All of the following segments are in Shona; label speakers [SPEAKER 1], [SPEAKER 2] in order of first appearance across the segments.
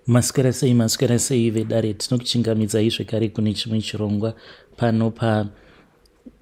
[SPEAKER 1] Maswera sei, maswera sei vedare, tinokuchingamidzai zvekare kune chimwe chirongwa pano pa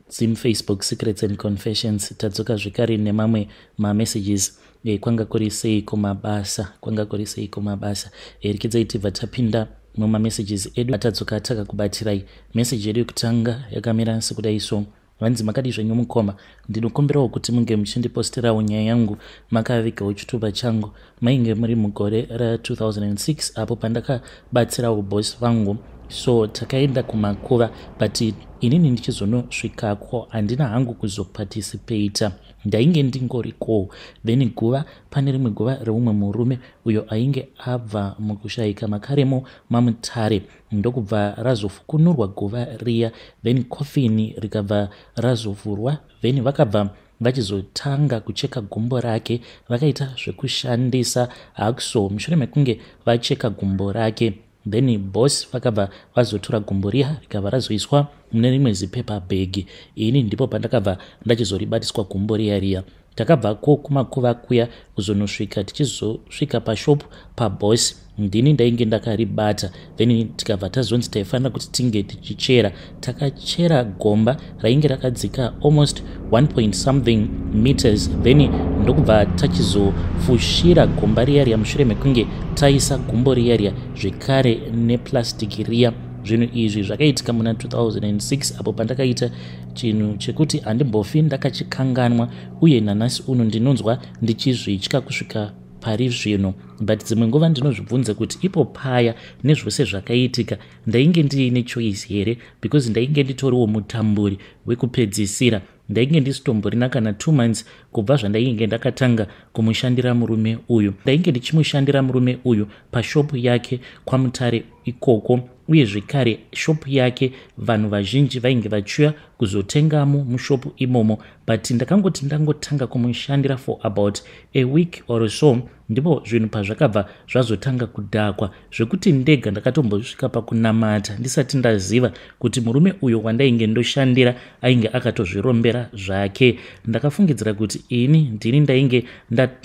[SPEAKER 1] Zim Facebook Secrets and Confessions. Tadzoka zvekare nemamwe mamessages. Kwanga kuri sei kumabasa? Kwanga kuri sei kumabasa? Rekedzai tibva tapinda mumamessages edu atadzoka takakubatirai. Message yedu yekutanga yakamira sekudai so. Hanzi, "Makadi zvenyu mukoma? Ndinokumbirawo kuti munge muchindiposterawo nyaya yangu makavigawo chitupa changu. Mainge muri mugore ra2006 apo pandakabatsirawo boss vangu. So takaenda kumakuva, but inini ndichizonosvikako handina hangu kuzoparticipata, ndainge ndingorikowo. Then guva, pane rimwe guva reumwe murume uyo ainge abva mukushayika makaremo maMutare, ndokubva razofukunurwa guva riya, then kofini rikabva razovhurwa, then vakabva vachizotanga kucheka gumbo rake. Vakaita zvekushandisa hacksaw. Mushure mekunge vacheka gumbo rake, then boss vakabva vazotora gumbo riya, rikabva razoiswa mune rimwe zipepa bhegi. Ini ndipo pandakabva ndachizoribatiswa gumbo riya riya. Takabvako kumakuva kuya, kuzonosvika, tichizosvika pashop paboss, ndini ndainge ndakaribata. Then tikabva tazonzi taifanira kuti tinge tichichera. Takachera gomba rainge rakadzika almost 1 point something meters, then ndokubva tachizofushira gomba riya riya mushure mekunge taisa gumbo riya riya zvekare neplastiki riya. Zvinhu izvi zvakaitika muna 2006 apo pandakaita chinhu chekuti handimbofi ndakachikanganwa, uye nanhasi uno ndinonzwa ndichizvitya kusvika pari zvino. But dzimwe nguva ndinozvibvunza kuti ipo paya nezvose zvakaitika, ndainge ndiine choice here? Because ndainge nditoriwo mutamburi wekupedzisira. Ndainge ndisitomborina kana 2 months kubva zvandainge ndakatanga kumushandira murume uyu. Ndainge ndichimushandira murume uyu pashopu yake kwaMutare ikoko, uye zvekare shopu yake vanhu vazhinji vainge vachiuya kuzotengamo mushopu imomo. But ndakangoti ndangotanga kumushandira for about a week or so, ndipo zvinhu pazvakabva zvazotanga kudhakwa, zvekuti ndega ndakatombosvika pakunamata ndisati ndaziva kuti murume uyo wandainge ndoshandira ainge akatozvirombera zvake. Ndakafungidzira kuti ini ndini ndainge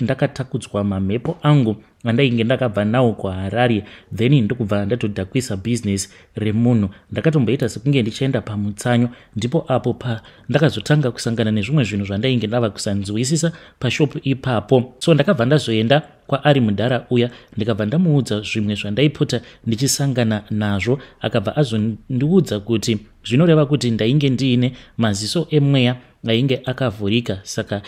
[SPEAKER 1] ndakatakudzwa mamhepo angu andainge ndakabva nawo kuHarare, then ndokubva ndatodhakwisa bhizinesi remunhu. Ndakatomboita sekunge ndichienda pamutsanyo, ndipo apo pandakazotanga kusangana nezvimwe zvinhu zvandainge ndava kusanzwisisa pashopu ipapo. So ndakabva ndazoenda kwaari mudhara uya, ndikabva ndamuudza zvimwe zvandaipota ndichisangana nazvo. Akabva azondiudza kuti zvinoreva kuti ndainge ndiine maziso emweya ainge akavhurika, saka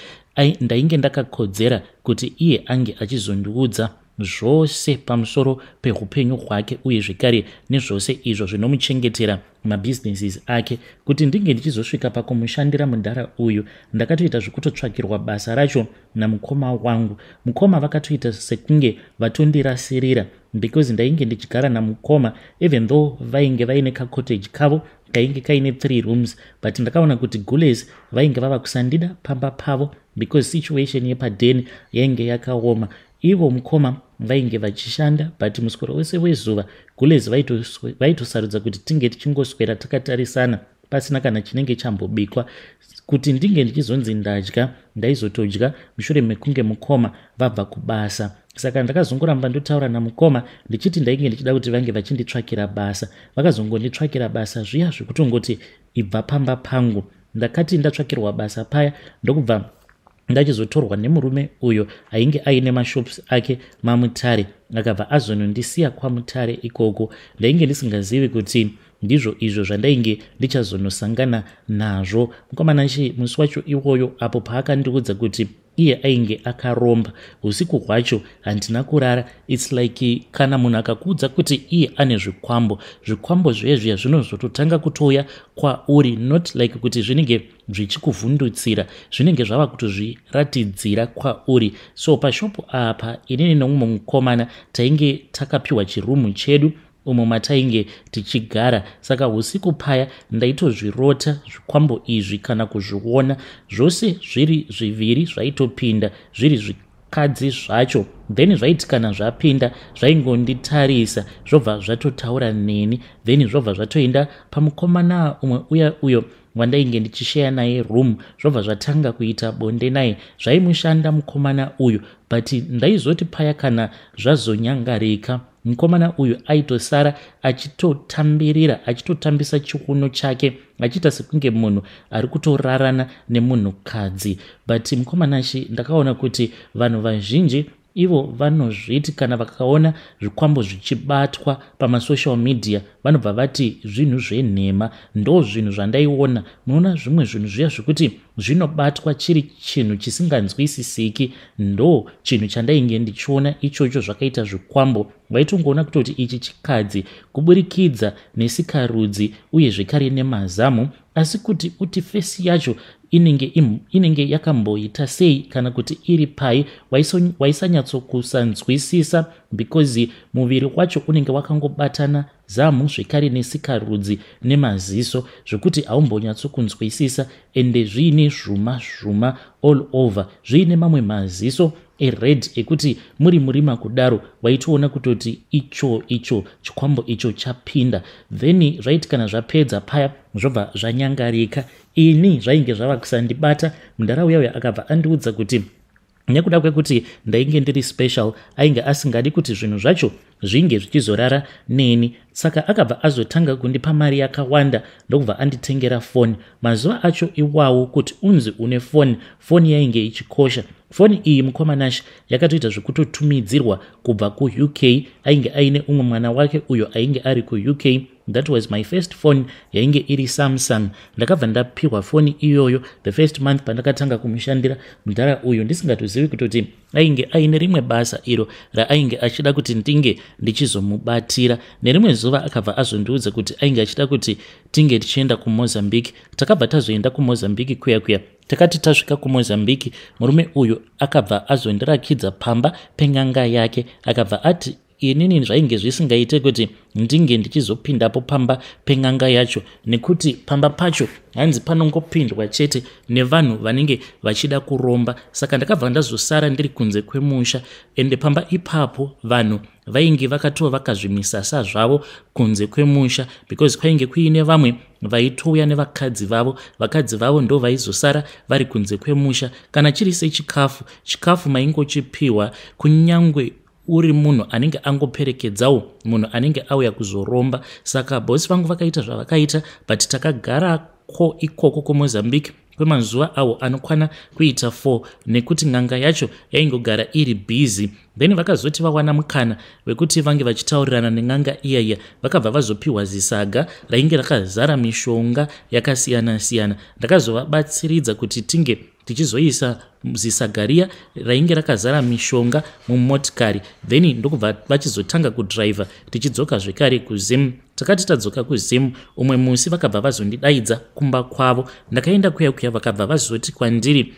[SPEAKER 1] ndainge ndakakodzera kuti iye ange achizondiudza zvose pamusoro peupenyu hwake, uye zvekare nezvose izvo zvinomuchengetera mabhizinesis ake. Kuti ndinge ndichizosvika pakumushandira mudhara uyu, ndakatoita zvekutotsvakirwa basa racho namukoma wangu. Mukoma vakatoita sekunge vatondirasirira, because ndainge ndichigara namukoma, even though vainge vaine kacottage kavo kainge kaine three rooms, but ndakaona kuti gules vainge vava kusandida pamba pavo, because situation yepadheni yainge yakaoma. Ivo mukoma vainge vachishanda, but muswero wese wezuva gules vaitosarudza kuti tinge tichingoswera takatarisana pasina kana chinenge chambobikwa. Kuti ndinge ndichizonzi ndadya, ndaizotodya mushure mekunge mukoma vabva kubasa. Saka ndakazongoramba ndotaura namukoma ndichiti ndainge ndichida kuti vange vachinditsvakira basa. Vakazongonditsvakira basa zviya zvekutongoti ibva pamba pangu. Ndakati ndatsvakirwa basa paya, ndokubva ndachizotorwa nemurume uyo ainge aine mashops ake maMutare. Akabva azonondisiya kwaMutare ikoko. Ndainge ndisingazivi kuti ndizvo izvo zvandainge ndichazonosangana nazvo. Mukomana chi, musi wacho iwoyo apo paakandiudza kuti iye ainge akaromba, usiku hwacho handina kurara. It's like kana munhu akakuudza kuti iye ane zvikwambo, zvikwambo zvezviya zvinozototanga kutouya kwauri, not like kuti zvinenge zvichikuvhundutsira, zvinenge zvava kutozviratidzira kwauri. So pashopu apa, inini nomumwe mukomana tainge takapiwa chirumu chedu umo matainge tichigara. Saka usiku paya ndaitozvirota zvikwambo izvi kana kuzviona zvose zviri zviviri. Zvaitopinda zviri zvikadzi zvacho, then zvaiti kana zvapinda zvaingonditarisa, zvobva zvatotaura neni, then zvobva zvatoenda pamukomana umwe uya uyo wandainge ndichisheya naye room, zvobva zvatanga kuita bonde naye. Zvaimushanda mukomana uyu, but ndaizoti paya kana zvazonyangarika Mukomana uyu aitosara achitotambirira, achitotambisa chiuno chake achiita sekunge munhu ari kutorarana nemunhukadzi. But mukomanashi, ndakaona kuti vanhu vazhinji ivo vanozviti kana vakaona zvikwambo zvichibatwa pamasocial media, vanobva vati zvinhu zvenhema. Ndo zvinhu zvandaiona. Munoona zvimwe zvinhu zviya zvekuti zvinobatwa chiri chinhu chisinganzwisisiki, ndo chinhu chandainge ndichiona ichocho. Zvakaita zvikwambo, waitongoona kutoti ichi chikadzi kuburikidza nesikarudzi uye zvekare nemazamu, asi kuti uti face yacho inenge yakamboita sei kana kuti iri pai, waisanyatsokusanzwisisa, because muviri wacho unenge wakangobatana zamu zvekare nesikarudzi nemaziso, zvekuti haumbonyatsokunzwisisa. Ende zviine zvuma zvuma all over, zviine mamwe maziso ered ekuti muri murima kudaro waitoona kutoti icho icho chikwambo icho chapinda. Then zvaiti kana zvapedza paya, zvobva zvanyangarika. Ini zvainge zvava kusandibata. Mundaraunda uya akabva andiudza kuti nekuda kwekuti ndainge ndiri special, ainge asingadi kuti zvinhu zvacho zvinge zvichizorara neni. Saka akabva azotanga kundipa mari yakawanda, ndokubva anditengera foni. Mazuva acho iwawo, kuti unzi une foni, foni yainge ichikosha. Foni iyi, mukomanashi, yakatoita zvekutotumidzirwa kubva kuUK. Ainge aine umwe mwana wake uyo ainge ari kuUK. That was my first phone, yainge iri Samsung. Ndakabva ndapiwa foni iyoyo the first month pandakatanga kumushandira mudhara uyu, ndisingatozivi kutoti ainge aine rimwe basa iro raainge achida kuti ndinge ndichizomubatira. Nerimwe zuva akabva azondiudza kuti ainge achida kuti tinge tichienda kuMozambique. Takabva tazoenda kuMozambique kuya kuya. Takati tasvika kuMozambique, murume uyu akabva azondirakidza pamba pen'anga yake. Akabva ati inini zvainge zvisingaite kuti ndinge ndichizopindapo pamba pen'anga yacho, nekuti pamba pacho hanzi panongopindwa chete nevanhu vanenge vachida kuromba. Saka ndakabva ndazosara ndiri kunze kwemusha. Ende pamba ipapo vanhu vainge vakatovaka zvimisasa zvavo kunze kwemusha, because kwainge kuine vamwe vaitouya nevakadzi vavo. Vakadzi vavo ndo vaizosara vari kunze kwemusha. Kana chiri sechikafu, chikafu maingochipiwa kunyangwe uri munhu anenge angoperekedzawo munhu anenge auya kuzoromba. Saka bhosi vangu vakaita zvavakaita, but takagarako ikoko kuMozambique kwemazuva awo anokwana kuita 4, nekuti n'anga yacho yaingogara iri busy. Then vakazoti vawana mukana wekuti vange vachitaurirana nen'anga iyaiya, vakabva vazopiwa zisaga rainge rakazara mishonga yakasiyana-siyana. Ndakazovabatsiridza kuti tinge tichizoisa zisaga riya rainge rakazara mishonga mumotikari, then ndokubva vachizotanga kudhiraivha tichidzoka zvekare kuZim. Takati tadzoka kuZim, umwe musi vakabva vazondidaidza kumba kwavo. Ndakaenda kuya kuya, vakabva vazoti kwandiri,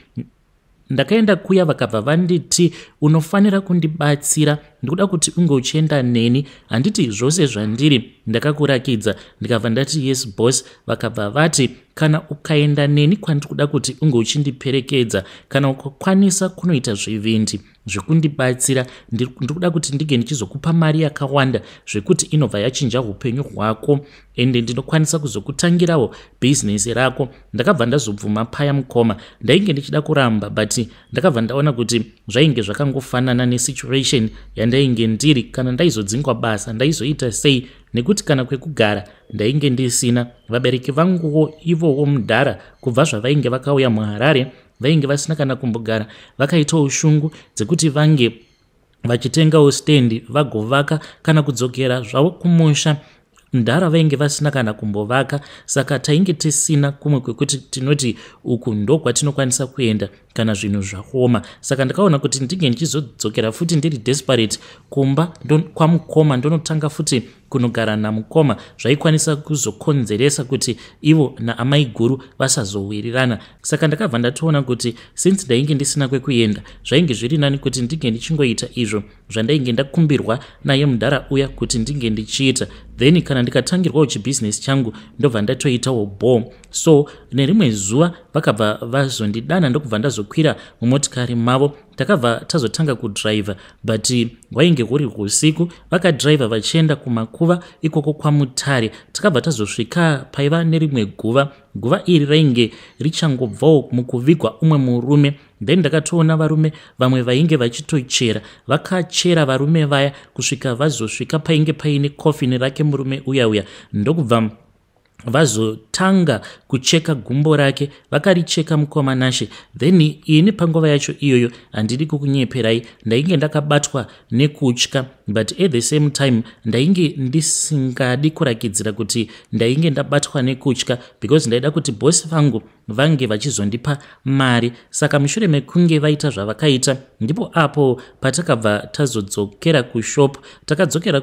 [SPEAKER 1] ndakaenda kuya vakabva vanditi, "Unofanira kundibatsira, ndikuda kuti unge uchienda neni. Handiti zvose zvandiri ndakakurakidza?" Ndikabva ndati, "Yes, boss." Vakabva vati, "Kana ukaenda neni kwandiri kuda kuti unge uchindiperekedza, kana ukakwanisa kunoita zvivindi zvekundibatsira, ndiri kuda kuti ndinge ndichizokupa mari yakawanda zvekuti inobva yachinja upenyu hwako, ende ndinokwanisa kuzokutangirawo bhizinesi rako." Ndakabva ndazobvuma paya, mukoma. Ndainge ndichida kuramba, but ndakabva ndaona kuti zvainge zvakangofanana nesituation yandainge ndiri. Kana ndaizodzingwa basa, ndaizoita sei? Nekuti kana kwekugara ndainge ndisina. Vabereki vanguwo ivowo mudhara, kubva zvavainge vakauya muHarare, vainge vasina kana kumbogara vakaitawo shungu dzekuti vange vachitengawo stendi vagovaka kana kudzokera zvavo kumusha. Mudhara vainge vasina kana kumbovaka. Saka tainge tisina kumwe kwekuti tinoti uku ndo kwatinokwanisa kuenda kana zvinhu zvaoma. Saka ndakaona kuti ndinge ndichizodzokera futi ndiri desperate kumba kwamukoma, ndonotanga futi kunogara namukoma, zvaikwanisa kuzokonzeresa kuti ivo naamai guru vasazowirirana. Saka ndakabva ndatoona kuti since ndainge ndisina kwekuenda, zvainge zviri nani kuti ndinge ndichingoita izvo zvandainge ndakumbirwa naye mudhara uya kuti ndinge ndichiita. Then kana ndikatangirwawo chibhizinesi changu, ndobva ndatoitawo bo. So nerimwe zuva vakabva vazondidana, ndokubva ndazokwira mumotikari mavo. Takabva tazotanga kudhiraivha, but hwainge huri usiku. Vakadhiraivha vachienda kumakuva ikoko kwaMutare. Takabva tazosvika paiva nerimwe guva. Guva iri rainge richangobvawo mukuvigwa umwe murume. Then ndakatoona varume vamwe vainge vachitochera. Vakachera varume vaya kusvika vazosvika painge paine coffin rake murume uya uya, ndokubva vazotanga kucheka gumbo rake. Vakaricheka, mukoma Nashe. Then ini panguva yacho iyoyo, handidi kukunyeperai, ndainge ndakabatwa nekutya, but at the same time ndainge ndisingadi kurakidzira kuti ndainge ndabatwa nekutya, because ndaida kuti bhosi vangu vange vachizondipa mari. Saka mushure mekunge vaita zvavakaita, ndipo apo patakabva tazodzokera kushopu. Takadzokera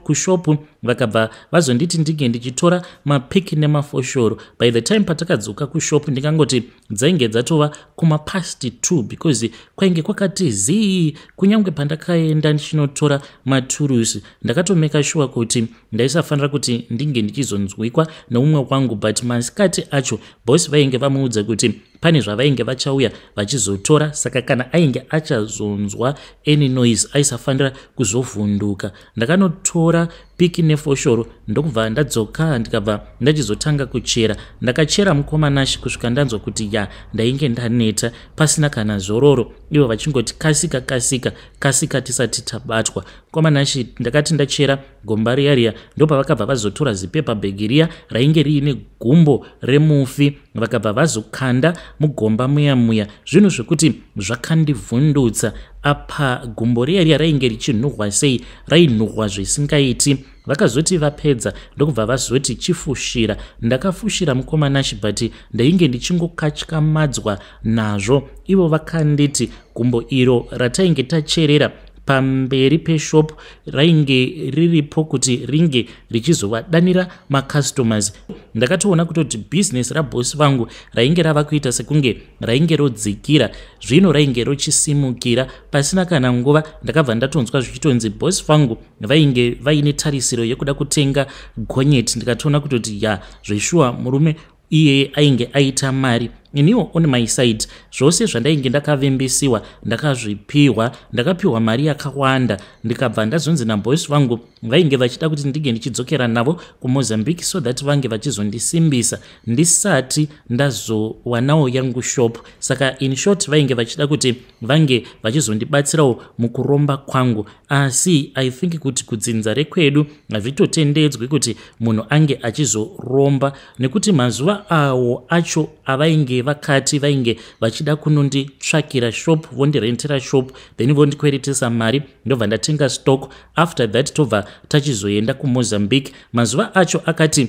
[SPEAKER 1] kushopu, vakabva vazonditi ndinge ndichitora mapiki nemafoshoro. By the time patakadzoka kushopu, ndingangoti dzainge dzatova kumapast 2, because kwainge kwakati zii. Kunyange pandakaenda ndichinotora maturusi, ndakatomeka sure kuti ndaisafanira kuti ndinge ndichizonzwikwa neumwe wangu. But masikati acho bhosi vainge vamuudza kuti pane zvavainge vachauya vachizotora, saka kana ainge achazonzwa any noise, aisafanira kuzovhunduka. Ndakanotora piki nefoshoro, ndokubva ndadzoka, ndikabva ndachizotanga kuchera. Ndakachera, mukoma Nashi, kusvika ndanzwa kuti ya, ndainge ndaneta, pasina kana zororo, ivo vachingoti, "Kasika, kasika, kasika tisati tabatwa." Mukoma Nashi, ndakati ndachera gomba riya riya, ndopavakabva vazotora zipepa bhegi riya rainge riine gumbo remufi, vakabva vazokanda mugomba muya muya. Zvinhu zvekuti zvakandivhundutsa. Apa gumbo riya riya rainge richinhuhwa sei, rainhuhwa zvisingaiti. Vakazoti vapedza, ndokubva vazoti, "Chifushira." Ndakafushira, mukoma Nashi, but ndainge ndichingokatyamadzwa nazvo. Ivo vakanditi gumbo iro ratainge tacherera pamberi peshopu rainge riripo kuti ringe richizovadanira macustomers. Ndakatoona kutoti bhizinesi rabhosi vangu rainge rava kuita sekunge rainge rodzikira, zvino rainge rochisimukira. Pasina kana nguva, ndakabva ndatonzwa zvichitonzi bhosi vangu vainge vaine tarisiro yekuda kutenga gonyeti. Ndikatoona kutoti ya, zveshuwa, murume iyeye ainge aita mari. Iniwo on my side, zvose zvandainge ndakavimbisiwa ndakazvipiwa. Ndakapiwa mari yakawanda, ndikabva ndazonzi nabhosi vangu vainge vachida kuti ndinge ndichidzokera navo kuMozambique, so that vange vachizondisimbisa ndisati ndazowanawo yangu shop. Saka in short, vainge vachida kuti vange vachizondibatsirawo mukuromba kwangu. Asi I think kuti kudzinza rekwedu hazvitotendedzwi kuti munhu ange achizoromba, nekuti mazuva awo acho avainge vakati vainge vachida kunonditsvakira shop, vondirentera shop, then vondikweretesa mari, ndobva ndatenga stock, after that tobva tachizoenda kuMozambique. Mazuva acho akati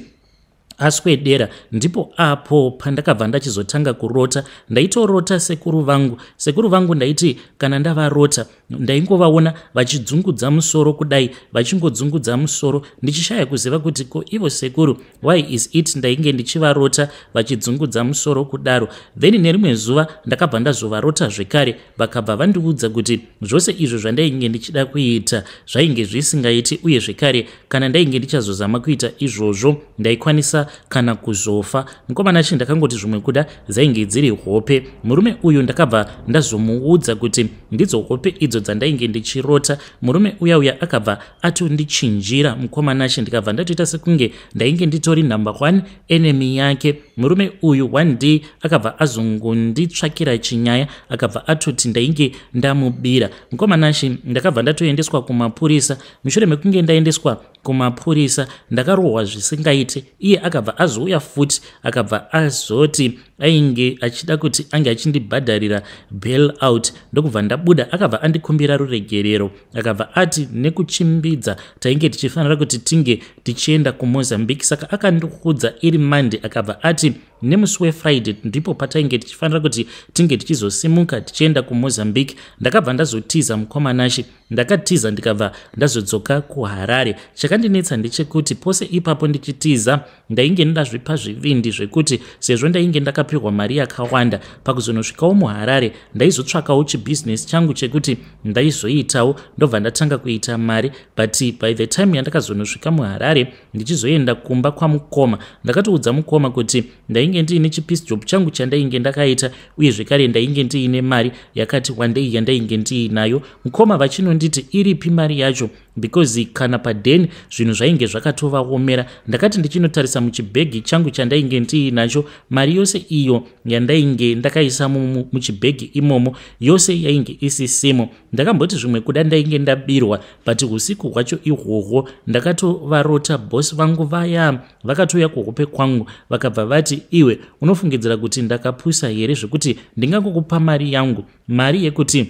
[SPEAKER 1] aswedera, ndipo apo pandakabva ndachizotanga kurota. Ndaitorota sekuru vangu. Sekuru vangu, ndaiti kana ndavarota, ndaingovaona vachidzungudza musoro kudai, vachingodzungudza musoro, ndichishaya kuziva kuti ko ivo sekuru, why is it ndainge ndichivarota vachidzungudza musoro kudaro? Then nerimwe zuva ndakabva ndazovarota zvekare, vakabva vandiudza kuti zvose izvo zvandainge ndichida kuita zvainge zvisingaiti, uye zvekare kana ndainge ndichazozama kuita izvozvo, ndaikwanisa kana kuzofa. Mukomana chi, ndakangoti zvimwe kuda dzainge dziri hope. Murume uyu ndakabva ndazomuudza kuti ndidzo hope idzo dzandainge ndichirota. Murume uya uya akabva atondichinjira, mukoma Nashi. Ndikabva ndatoita sekunge ndainge nditori number one enemy yake. Murume uyu one day akabva azongonditsvakira chinyaya, akabva atoti ndainge ndamubira. Mukoma Nashi, ndakabva ndatoendeswa kumapurisa. Mushure mekunge ndaendeswa kumapurisa, ndakarohwa zvisingaite. Iye akabva azouya futi, akabva azoti ainge achida kuti ange achindibhadharira bail out, ndokubva ndabuda. Akabva andikumbira ruregerero, akabva ati nekuchimbidza tainge tichifanira kuti tinge tichienda kuMozambique. Saka akandiudza iri Monday, akabva ati nemusi weFriday ndipo patainge tichifanira kuti tinge tichizosimuka tichienda kuMozambique. Ndakabva ndazotiza, mukoma Nashi. Ndakatiza, ndikabva ndazodzoka kuHarare. Chakandinetsa ndechekuti pose ipapo ndichitiza, ndainge ndazvipa zvivindi zvekuti sezvo ndainge ndakapiwa mari yakawanda, pakuzonosvikawo muHarare ndaizotsvakawo chibhizinesi changu chekuti ndaizoitawo, ndobva ndatanga kuita mari. But by the time yandakazonosvika muHarare, ndichizoenda kumba kwamukoma, ndakatoudza mukoma kuti ndainge ndiine chipiece job changu chandainge ndakaita, uye zvekare ndainge ndiine mari yakati wandei yandainge ndiinayo. Mukoma vachinonditi, "Iripi mari yacho?" Because kana padheni zvinhu zvainge zvakatovaomera. Ndakati ndichinotarisa muchibhegi changu chandainge ndiinacho, mari yose iyo yandainge ndakaisa muchibhegi imomo yose yainge isisimo. Ndakamboti zvimwe kuda ndainge ndabirwa, but usiku hwacho ihwohwo ndakatovarota bosi vangu vaya. Vakatouya kuhope kwangu, vakabva vati, "Iwe unofungidzira kuti ndakapusa here zvekuti ndingangokupa mari yangu, mari yekuti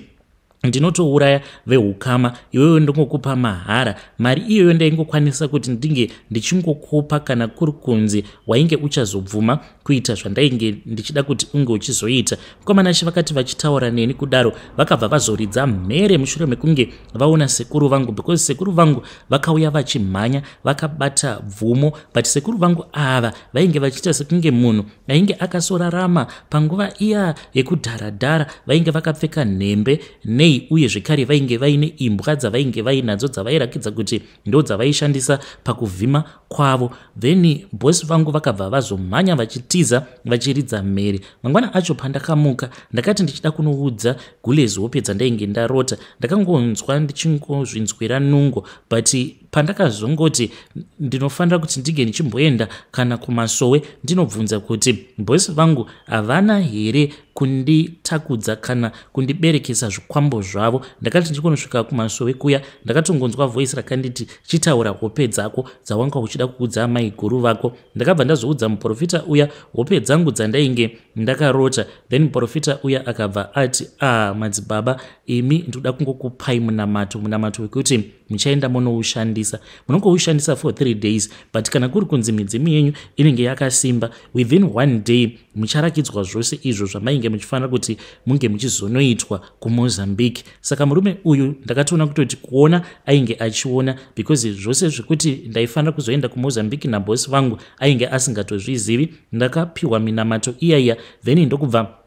[SPEAKER 1] ndinotouraya veukama, iwewe ndongokupa mahara? Mari iyoyo ndaingokwanisa kuti ndinge ndichingokupa kana kuri kunzi wainge uchazobvuma kuita zvandainge ndichida kuti unge uchizoita." Mukomanashi vakati vachitaura neni kudaro, vakabva vazoridza mhere mushure mekunge vaona sekuru vangu, because sekuru vangu vakauya vachimhanya vakabata bvumo. But sekuru vangu ava vainge vachiita sekunge munhu ainge akasorarama panguva iya yekudharadhara. Vainge vakapfeka nhembe nei, uye zvekare vainge vaine imbwa dzavainge vainadzo dzavairakidza kuti ndo dzavaishandisa pakuvhima kwavo. Then bosi vangu vakabva vazomhanya vachitiza vachiridza mhere. Mangwana acho pandakamuka, ndakati ndichida kunoudza gulezi hope dzandainge ndarota, ndakangonzwa ndichingozvinzwira nungo. But pandakazongoti ndinofanira kuti ndinge ndichimboenda kana kumasowe ndinobvunza kuti bosi vangu havana here kunditakudza kana kundiberekesa zvikwambo zvavo, ndakati ndichikonosvika kumasowe kuya, ndakatongonzwa voice rakanditi, "Chitaura hope dzako dzawanga uchida kuudza maiguru vako." Ndakabva ndazoudza muprofita uya hope dzangu dzandainge ndakarota. Then muprofita uya akabva ati, "A ah, madzibaba imi, ndoda kungokupai munamato, munamato wekuti muchaenda munoushandisa. Munongoushandisa for 3 days, but kana kuri kunzi midzimu yenyu inenge yakasimba, within one day mucharakidzwa zvose izvo zvamainge muchifanira kuti munge muchizonoitwa kuMozambique." Saka murume uyu ndakatoona kutoti kuona ainge achiona, because zvose zvekuti ndaifanira kuzoenda kuMozambique nabhosi vangu ainge asingatozvizivi. Ndakapiwa minamato iyaiya, then ndokubva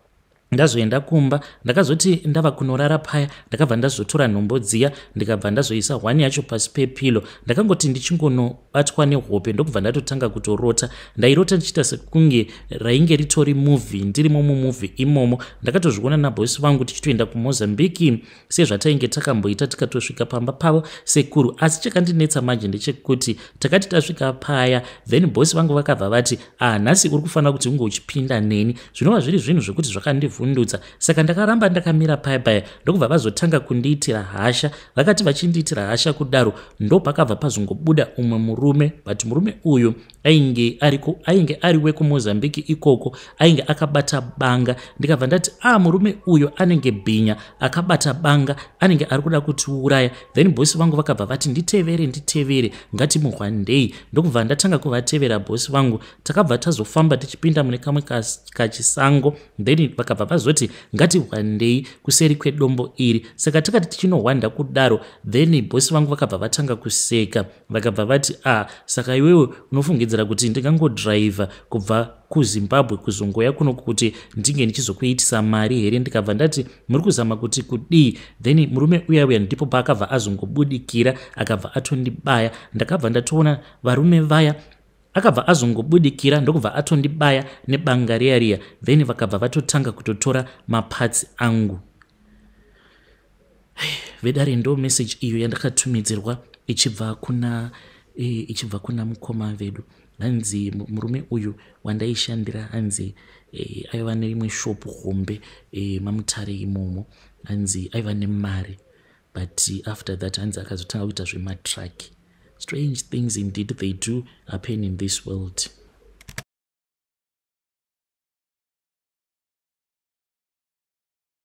[SPEAKER 1] ndazoenda kumba. Ndakazoti ndava kunorara paya, ndakabva ndazotora nhombo dziya, ndikabva ndazoisa hwani yacho pasi pepilo. Ndakangoti ndichingonobatwa nehope, ndokubva ndatotanga kutorota. Ndairota ndichiita sekunge rainge ritori movie, ndirimo mumovie imomo. Ndakatozviona nabhosi vangu tichitoenda kuMozambiki sezvatainge takamboita, tikatosvika pamba pavo sekuru. Asi chakandinetsa manje ndechekuti takati tasvika paya, then bhosi vangu vakabva vati, "Ah, nhasi uri kufanira kuti unge uchipinda neni," zvinova zviri zvinhu zvekuti zvakandivhundutsa. Saka ndakaramba ndakamira paya paya, ndokubva vazotanga kundiitira hasha. Vakati vachindiitira hasha kudaro, ndopakabva pazongobuda umwe murume. But murume uyu ainge ari wekuMozambiki ikoko, ainge akabata banga. Ndikabva ndati, "A ah, murume uyu anenge bhinya, akabata banga, anenge ari kuda kutiuraya." Then bhosi vangu vakabva vati, "Nditevere, nditevere, ngatimuhwandei." Ndokubva ndatanga kuvatevera bhosi vangu. Takabva tazofamba tichipinda mune kamwe kachisango, then vakabva vazoti, "Ngatihwandei kuseri kwedombo iri." Saka takati tichinohwanda kudaro, then bhosi vangu vakabva vatanga kuseka. Vakabva vati, "A ah, saka iwewe unofungidzira kuti ndingangodhiraivha kubva kuZimbabwe kuzongoya kuno kuti ndinge ndichizokuitisa mari here?" Ndikabva ndati, "Muri kuzama kuti kudii?" Then murume uya uya ndipo paakabva azongobudikira, akabva atondibaya. Ndakabva ndatoona varume vaya. Akabva azongobudikira, ndokubva atondibaya nebanga riya riya. Then vakabva vatotanga kutotora maparts angu. Vedare, ndo message iyo yandakatumidzirwa ichibva kuna mukoma vedu. Hanzi murume uyu wandaishandira, hanzi aiva nerimwe shopu hombe maMutare imomo. Hanzi aiva nemari, but after that hanzi akazotanga kuita zvematruck. Strange things indeed, they do happen in this world.